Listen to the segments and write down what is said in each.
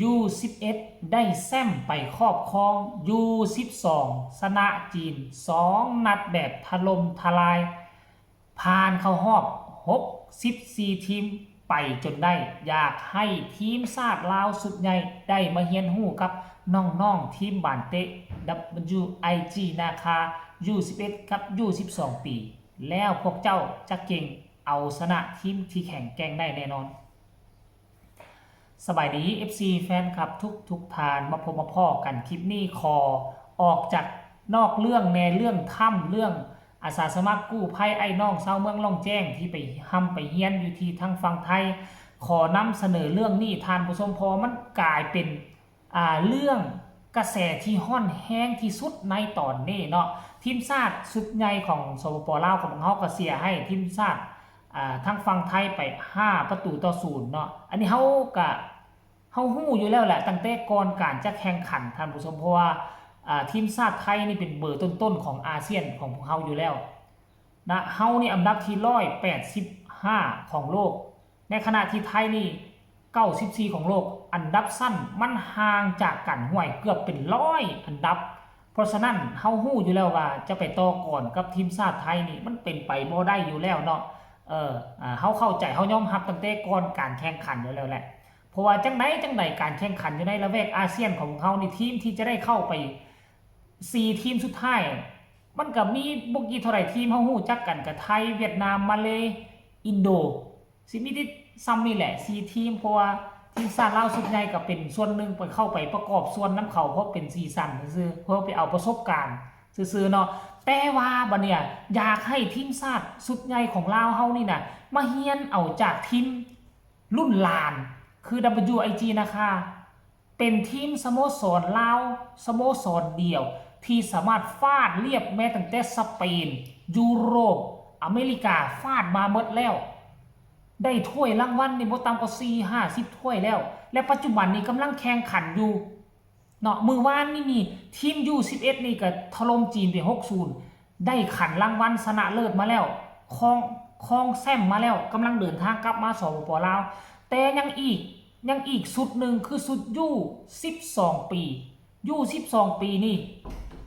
ຢູສິບເອັດ ໄດ້ແຊ້ມໄປຄອບຄອງ, ຢູສິບສອງ ຊະນະຈີນສອງນັດແບບຖະຫຼົ່ມທະລາຍ, ຜ່ານເຂົ້າຮອບຫົກສິບສີ່ທີມໄປຈົນໄດ້. ຢາກໃຫ້ທີມຊາດລາວຊຸດໃຫຍ່ໄດ້ມາຮຽນຮູ້ກັບນ້ອງໆທີມບານເຕະ WIG ນາຄາ ຢູສິບເອັດ ກັບ ຢູສິບສອງປີ, ແລ້ວພວກເຈົ້າຈະເກັ່ງເອົາຊະນະທີມທີ່ແຂງແກ່ງໄດ້ແນ່ນອນ. ສະບາຍດີ ເອັຟຊີ ແຟນຄລັບທຸກໆທ່ານ, ມາພົບມາພໍ້ກັນຄລິບນີ້ ຂໍອອກຈາກນອກເລື່ອງແດ່, ເລື່ອງຖ້ຳ ເລື່ອງອາສາສະໝັກກູ້ໄພ ອ້າຍນ້ອງຊາວເມືອງລ່ອງແຈ້ງທີ່ໄປຮ່ຳໄປຮຽນຢູ່ທີ່ທາງຝັ່ງໄທ, ຂໍນຳສະເໜີເລື່ອງນີ້ທ່ານຜູ້ຊົມ, ເພາະວ່າມັນກາຍເປັນ ອ່າ ເລື່ອງກະແສທີ່ຮ້ອນແຮງທີ່ສຸດໃນຕອນນີ້ເນາະ. ທີມຊາດຊຸດໃຫຍ່ຂອງ ສປປ ລາວ ຂອງເຮົາກໍເສຍໃຫ້ທີມຊາດ ອ່າ ທາງຝັ່ງໄທໄປຫ້າປະຕູຕໍ່ສູນເນາະ. ອັນນີ້ເຮົາກະ ເຮົາຮູ້ຢູ່ແລ້ວແຫຼະ ຕັ້ງແຕ່ກ່ອນການຈະແຂ່ງຂັນທ່ານຜູ້ຊົມ, ເພາະວ່າ ອ່າ ທີມຊາດໄທນີ້ເປັນເບີຕົ້ນໆຂອງອາຊຽນຂອງພວກເຮົາຢູ່ແລ້ວນະ. ເຮົານີ້ອັນດັບທີຮ້ອຍແປດສິບຫ້າຂອງໂລກ, ໃນຂະນະທີ່ໄທນີ້ເກົ້າສິບສີ່ຂອງໂລກ. ອັນດັບຊັ້ນມັນຫ່າງຈາກກັນ ຫ້ວຍ ເກືອບເປັນຮ້ອຍອັນດັບ. ເພາະສະນັ້ນເຮົາຮູ້ຢູ່ແລ້ວວ່າຈະໄປຕໍ່ກອນກັບທີມຊາດໄທນີ້ມັນເປັນໄປບໍ່ໄດ້ຢູ່ແລ້ວເນາະ. ເອີ ເຮົາເຂົ້າໃຈ ເຮົາຍອມຮັບຕັ້ງແຕ່ກ່ອນການແຂ່ງຂັນຢູ່ແລ້ວແຫຼະ. ເພາະວ່າຈັ່ງໃດຈັ່ງໃດ ການແຂ່ງຂັນຢູ່ໃນລະແວກອາຊຽນຂອງເຮົານີ້ ທີມທີ່ຈະໄດ້ເຂົ້າໄປສີ່ທີມສຸດທ້າຍ ມັນກໍມີບໍ່ກີ່ເທົ່າໃດທີມ ເຮົາຮູ້ຈັກກັນ ກໍໄທ, ຫວຽດນາມ, ມາເລ, ອິນໂດ, ຊິມີແຕ່ຊ່ຳນີ້ແຫຼະ ສີ່ທີມ. ເພາະວ່າທີມຊາດລາວຊຸດໃຫຍ່ກໍເປັນສ່ວນໜຶ່ງໄປ ເຂົ້າໄປປະກອບສ່ວນນຳເຂົາ ເພາະເປັນສີສັນຊື່ໆ ເພື່ອໄປເອົາປະສົບການຊື່ໆເນາະ. ແຕ່ວ່າບັດນີ້ ຢາກໃຫ້ທີມຊາດຊຸດໃຫຍ່ຂອງລາວເຮົານີ້ນະ ມາຮຽນເອົາຈາກທີມ ລຸ້ນຫຼານ ຄື WIG ນາຄາ ເປັນທີມສະໂມສອນລາວ ສະໂມສອນດຽວທີ່ສາມາດຟາດລຽບແມ້ຕັ້ງແຕ່ສະເປນ, ຢູໂຣບ, ອາເມລິກາ ຟາດມາໝົດແລ້ວ. ໄດ້ຖ້ວຍລາງວັນນີ້ບໍ່ຕ່ຳກວ່າສີ່ຫ້າສິບຖ້ວຍແລ້ວ ແລະ ປັດຈຸບັນນີ້ກຳລັງແຂ່ງຂັນຢູ່ ເນາະ. ມື້ວານນີ້ນີ້ ທີມ ຢູສິບເອັດ ນີ້ກໍຖະຫຼົ່ມຈີນໄປຫົກສູນ ໄດ້ຂັນລາງວັນຊະນະເລີດມາແລ້ວ ຄອງ ຄອງແຊ້ມມາແລ້ວ ກຳລັງເດີນທາງກັບມາ ສປປ ລາວ. ແຕ່ຍັງອີກ ຍັງອີກຊຸດໜຶ່ງ ຄືຊຸດ ຢູສິບສອງປີ, ຢູສິບສອງປີນີ້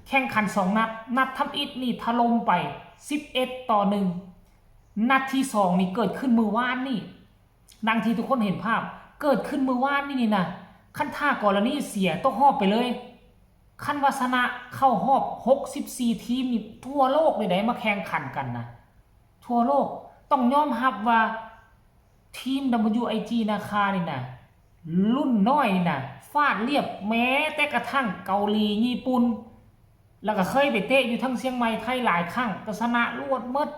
ແຂ່ງຂັນສອງນັດ, ນັດທຳອິດນີ້ຖະຫຼົ່ມໄປສິບເອັດຕໍ່ໜຶ່ງ, ນັດທີສອງນີ້ເກີດຂຶ້ນມື້ວານນີ້. ດັ່ງທີ່ທຸກຄົນເຫັນພາບ ເກີດຂຶ້ນມື້ວານນີ້ນີ້ນະ, ຄັນຖ້າກໍລະນີເສຍຕົກຮອບໄປເລີຍ, ຄັນວ່າຊະນະເຂົ້າຮອບຫົກສິບສີ່ທີມນີ້ ທົ່ວໂລກເລີຍໃດ໋ ມາແຂ່ງຂັນກັນນະ, ທົ່ວໂລກ. ຕ້ອງຍອມຮັບວ່າທີມ WIG ນາຄານີ້ນະ ລຸ້ນນ້ອຍນີ້ນະ ຟາດລຽບແມ້ແຕ່ກະທັ່ງເກົາຫຼີ, ຍີ່ປຸ່ນ, ແລ້ວກໍເຄີຍໄປເຕະຢູ່ທັງຊຽງໃໝ່ ໄທຫຼາຍຄັ້ງ ກໍຊະນະລວດໝົດ.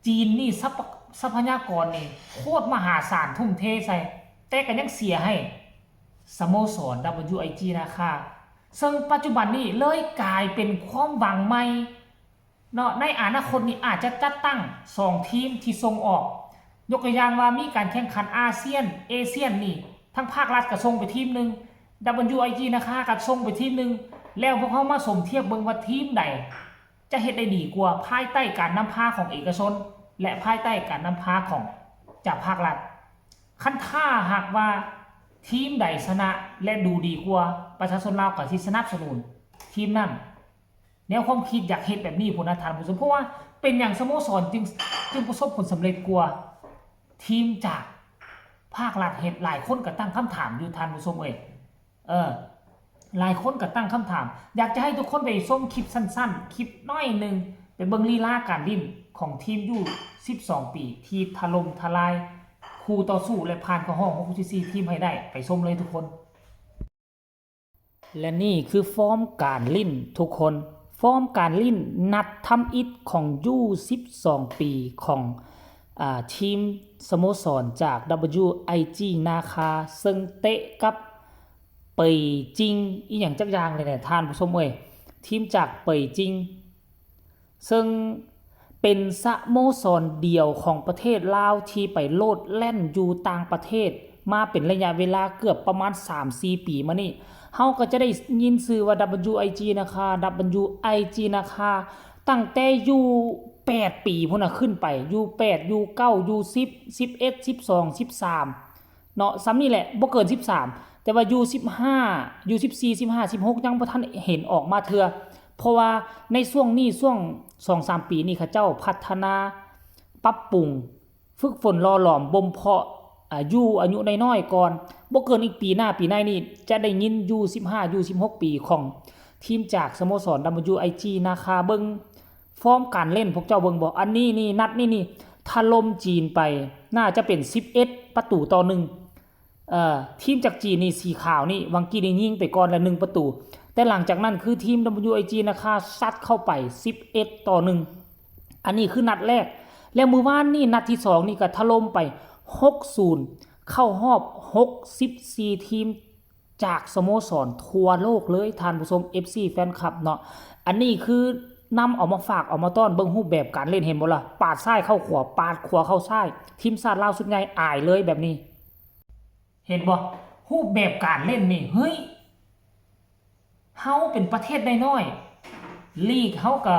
ຈີນນີ້ ຊັບ ຊັບພະຍາກອນນີ້ໂຄດມະຫາສານ ທຸ່ມເທໃສ່ ແຕ່ກໍຍັງເສຍໃຫ້ສະໂມສອນ WIG ນາຄາ, ເຊິ່ງປັດຈຸບັນນີ້ເລີຍກາຍເປັນຄວາມຫວັງໃໝ່ເນາະ. ໃນອະນາຄົດນີ້ອາດຈະຈັດຕັ້ງສອງທີມທີ່ສົ່ງອອກ, ຍົກຕົວຢ່າງວ່າມີການແຂ່ງຂັນອາຊຽນ, ເອຊຽນນີ້ ທາງພາກລັດກໍສົ່ງໄປທີມໜຶ່ງ, WIG ນາຄາກໍສົ່ງໄປທີມໜຶ່ງ, ແລ້ວພວກເຮົາມາສົມທຽບເບິ່ງວ່າທີມໃດ ຈະເຮັດໄດ້ດີກວ່າ ພາຍໃຕ້ການນຳພາຂອງເອກະຊົນ ແລະ ພາຍໃຕ້ການນຳພາຂອງ ຈາກພາກລັດ. ຄັນຖ້າຫາກວ່າທີມໃດຊະນະ ແລະ ດູດີກວ່າ, ປະຊາຊົນລາວກໍຊິສະໜັບສະໜູນທີມນັ້ນ. ແນວຄວາມຄິດຢາກເຮັດແບບນີ້ພຸ້ນນະທ່ານຜູ້ຊົມ, ເພາະວ່າເປັນຫຍັງສະໂມສອນຈຶ່ງ ຈຶ່ງປະສົບຜົນສຳເລັດກວ່າທີມຈາກພາກລັດເຮັດ? ຫຼາຍຄົນກໍຕັ້ງຄຳຖາມຢູ່ທ່ານຜູ້ຊົມເອີຍ. ເອີ ຫຼາຍຄົນກໍຕັ້ງຄຳຖາມ. ຢາກຈະໃຫ້ທຸກຄົນໄປຊົມຄລິບສັ້ນໆ ຄລິບໜ້ອຍໜຶ່ງ ໄປເບິ່ງລີລາການຫຼິ້ນຂອງທີມຢູສິບສອງປີ ທີ່ຖະຫຼົ່ມທະລາຍຄູ່ຕໍ່ສູ້ ແລະ ຜ່ານເຂົ້າຮອບຫົກສິບສີ່ທີມໃຫ້ໄດ້. ໄປຊົມເລີຍທຸກຄົນ. ແລະ ນີ້ຄືຟອມການຫຼິ້ນທຸກຄົນ, ຟອມການຫຼິ້ນນັດທຳອິດຂອງຢູສິບສອງປີຂອງ ອ່າ ທີມສະໂມສອນຈາກ WIG ນາຄາ ເຊິ່ງເຕະກັບ ເປີຍຈິງ ອີ່ຫຍັງຈັກຢ່າງນີ້ແຫຼະທ່ານຜູ້ຊົມເອີຍ, ທີມຈາກເປີຍຈິງ ເຊິ່ງເປັນສະໂມສອນດຽວຂອງປະເທດລາວທີ່ໄປໂລດແລ່ນຢູ່ຕ່າງປະເທດມາເປັນໄລຍະເວລາເກືອບປະມານສາມສີ່ປີມານີ້. ເຮົາກໍຈະໄດ້ຍິນຊື່ວ່າ WIG ນາຄາ, WIG ນາຄາ ຕັ້ງແຕ່ຢູແປດປີພຸ້ນນະ ຂຶ້ນໄປ, ຢູແປດ, ຢູເກົ້າ, ຢູສິບ, ສິບເອັດ, ສິບສອງ, ສິບສາມ ເນາະ ສ່ຳນີ້ແຫຼະ ບໍ່ເກີນສິບສາມ ແຕ່ວ່າ ຢູສິບຫ້າ ຢູສິບສີ່ ສິບຫ້າ ສິບຫົກ ຍັງບໍ່ທັນເຫັນອອກມາເທື່ອ ເພາະວ່າໃນຊ່ວງນີ້ ຊ່ວງສອງສາມປີນີ້ ເຂົາເຈົ້າພັດທະນາ ປັບປຸງ ຝຶກຝົນຫຼໍ່ຫຼອມບົ່ມເພາະ ອາ ຢູ່ອາຍຸນ້ອຍໆກ່ອນ. ບໍ່ເກີນອີກປີໜ້າປີໃນນີ້ ຈະໄດ້ຍິນ ຢູສິບຫ້າ ຢູສິບຫົກ ປີຂອງທີມຈາກສະໂມສອນ WIG ນາຄາ. ເບິ່ງຟອມການເລ່ນ ພວກເຈົ້າເບິ່ງບໍ່? ອັນນີ້ນີ້ ນັດນີ້ນີ້ ຖະຫຼົ່ມຈີນໄປ ໜ້າຈະເປັນສິບເອັດປະຕູຕໍ່ໜຶ່ງ. ເອີ ທີມຈາກຈີນນີ້ ສີຂາວນີ້ ຫວ່າງກີ້ນີ້ຍິງໄປກ່ອນລະໜຶ່ງປະຕູ ແຕ່ຫຼັງຈາກນັ້ນຄືທີມ WIG ນາຄາ ຊັດເຂົ້າໄປສິບເອັດຕໍ່ໜຶ່ງ. ອັນນີ້ຄືນັດແລກ ແລ້ວມື້ວານນີ້ນັດທີສອງນີ້ກໍຖະຫຼົ່ມໄປຫົກສູນ ເຂົ້າຮອບຫົກສິບສີ່ທີມຈາກສະໂມສອນທົ່ວໂລກເລີຍ ທ່ານຜູ້ຊົມ ເອັຟຊີ ແຟນຄລັບເນາະ. ອັນນີ້ຄືນຳເອົາມາຝາກເອົາມາຕ້ອນ ເບິ່ງຮູບແບບການເລ່ນ ເຫັນບໍ່ລະ? ປາດຊ້າຍເຂົ້າຂວາ ປາດຂວາເຂົ້າຊ້າຍ ທີມຊາດລາວຊຸດໃຫຍ່ອາຍເລີຍແບບນີ້. ເຫັນບໍ່? ຮູບແບບການເລ່ນນີ້ ເຮີ້ຍ ເຮົາເປັນປະເທດນ້ອຍໆ ລີກເຮົາກໍ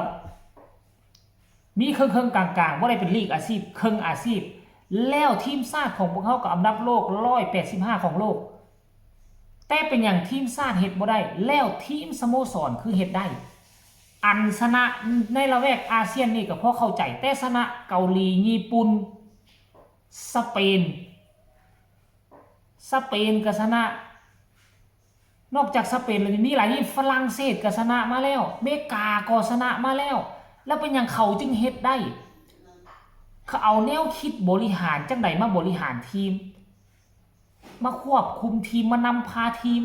ມີເຄິ່ງໆກາງໆ ບໍ່ໄດ້ເປັນລີກອາຊີບ ເຄິ່ງອາຊີບ ແລ້ວທີມຊາດຂອງພວກເຮົາກໍອັນດັບໂລກຮ້ອຍແປດສິບຫ້າຂອງໂລກ ແຕ່ເປັນຫຍັງທີມຊາດເຮັດບໍ່ໄດ້ ແລ້ວທີມສະໂມສອນຄືເຮັດໄດ້? ອັນຊະນະໃນລະແວກອາຊຽນນີ້ກໍພໍເຂົ້າໃຈ ແຕ່ຊະນະເກົາຫຼີ, ຍີ່ປຸ່ນ, ສະເປນ, ສະເປນກໍຊະນະ ນອກຈາກສະເປນແລ້ວ ມີຫຼາຍ ຝຣັ່ງເສດກໍຊະນະມາແລ້ວ ເມກາກໍຊະນະມາແລ້ວ ແລ້ວເປັນຫຍັງເຂົາຈຶ່ງເຮັດໄດ້? ເຂົາເອົາແນວຄິດບໍລິຫານຈັ່ງໃດມາບໍລິຫານທີມ ມາຄວບຄຸມທີມ ມານຳພາທີມ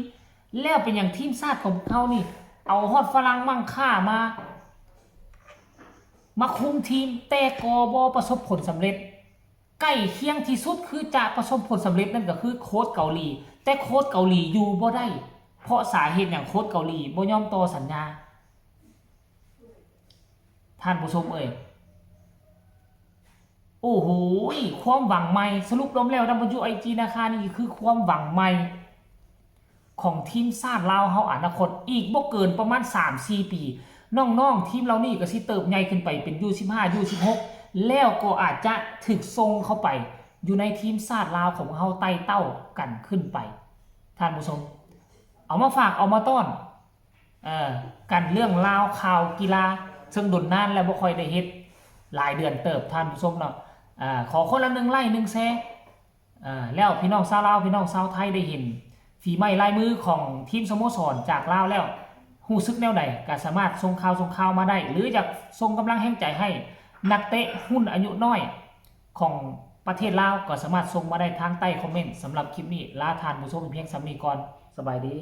ແລ້ວເປັນຫຍັງທີມຊາດຂອງພວກເຮົານີ້ ເອົາຮອດຝຣັ່ງມັ່ງຄ່າມາ ມາຄຸມທີມ ແຕ່ກໍບໍ່ປະສົບຜົນສຳເລັດ? ໃກ້ຄຽງທີ່ສຸດຄືຈະປະສົບຜົນສຳເລັດນັ້ນກໍຄືໂຄດເກົາຫຼີ ແຕ່ໂຄດເກົາຫຼີຢູ່ບໍ່ໄດ້ ເພາະສາເຫດຫຍັງໂຄດເກົາຫຼີບໍ່ຍອມຕໍ່ສັນຍາ? ທ່ານຜູ້ຊົມເອີຍ ໂອ້ໂຫ ຄວາມຫວັງໃໝ່ ສະຫຼຸບລວມແລ້ວ WIG ນາຄານີ້ຄືຄວາມຫວັງໃໝ່ຂອງທີມຊາດລາວເຮົາອະນາຄົດ ອີກບໍ່ເກີນປະມານສາມສີ່ປີ ນ້ອງໆທີມເຫຼົ່ານີ້ກໍຊິເຕີບໃຫຍ່ຂຶ້ນໄປເປັນ ຢູສິບຫ້າ ຢູສິບຫົກ ແລ້ວກໍອາດຈະຖືກສົ່ງເຂົ້າໄປຢູ່ໃນທີມຊາດລາວຂອງເຮົາໄຕ່ເຕົ້າກັນຂຶ້ນໄປ ທ່ານຜູ້ຊົມ ເອົາມາຝາກເອົາມາຕ້ອນ ເອີ ກັນເລື່ອງລາວຂ່າວກິລາ ເຊິ່ງດົນນານແລ້ວບໍ່ຄ່ອຍໄດ້ເຮັດ ຫຼາຍເດືອນເຕີບທ່ານຜູ້ຊົມເນາະ ເອີ ຂໍຄົນລະໜຶ່ງໄລ້ໜຶ່ງແຊ ເອີ ແລ້ວພີ່ນ້ອງຊາວລາວ ພີ່ນ້ອງຊາວໄທໄດ້ເຫັນຝີໄມ້ລາຍມືຂອງທີມສະໂມສອນຈາກລາວແລ້ວ ຮູ້ສຶກແນວໃດ ກໍສາມາດສົ່ງຂ່າວ ສົ່ງຂ່າວມາໄດ້ ຫຼື ຢາກສົ່ງກຳລັງແຮງໃຈໃຫ້ນັກເຕະຮຸ່ນອາຍຸນ້ອຍຂອງປະເທດລາວ ກໍສາມາດສົ່ງມາໄດ້ທາງໃຕ້ຄອມເມັນ. ສຳລັບຄລິບນີ້ ລາທ່ານຜູ້ຊົມພຽງສ່ຳນີ້ກ່ອນ. ສະບາຍດີ.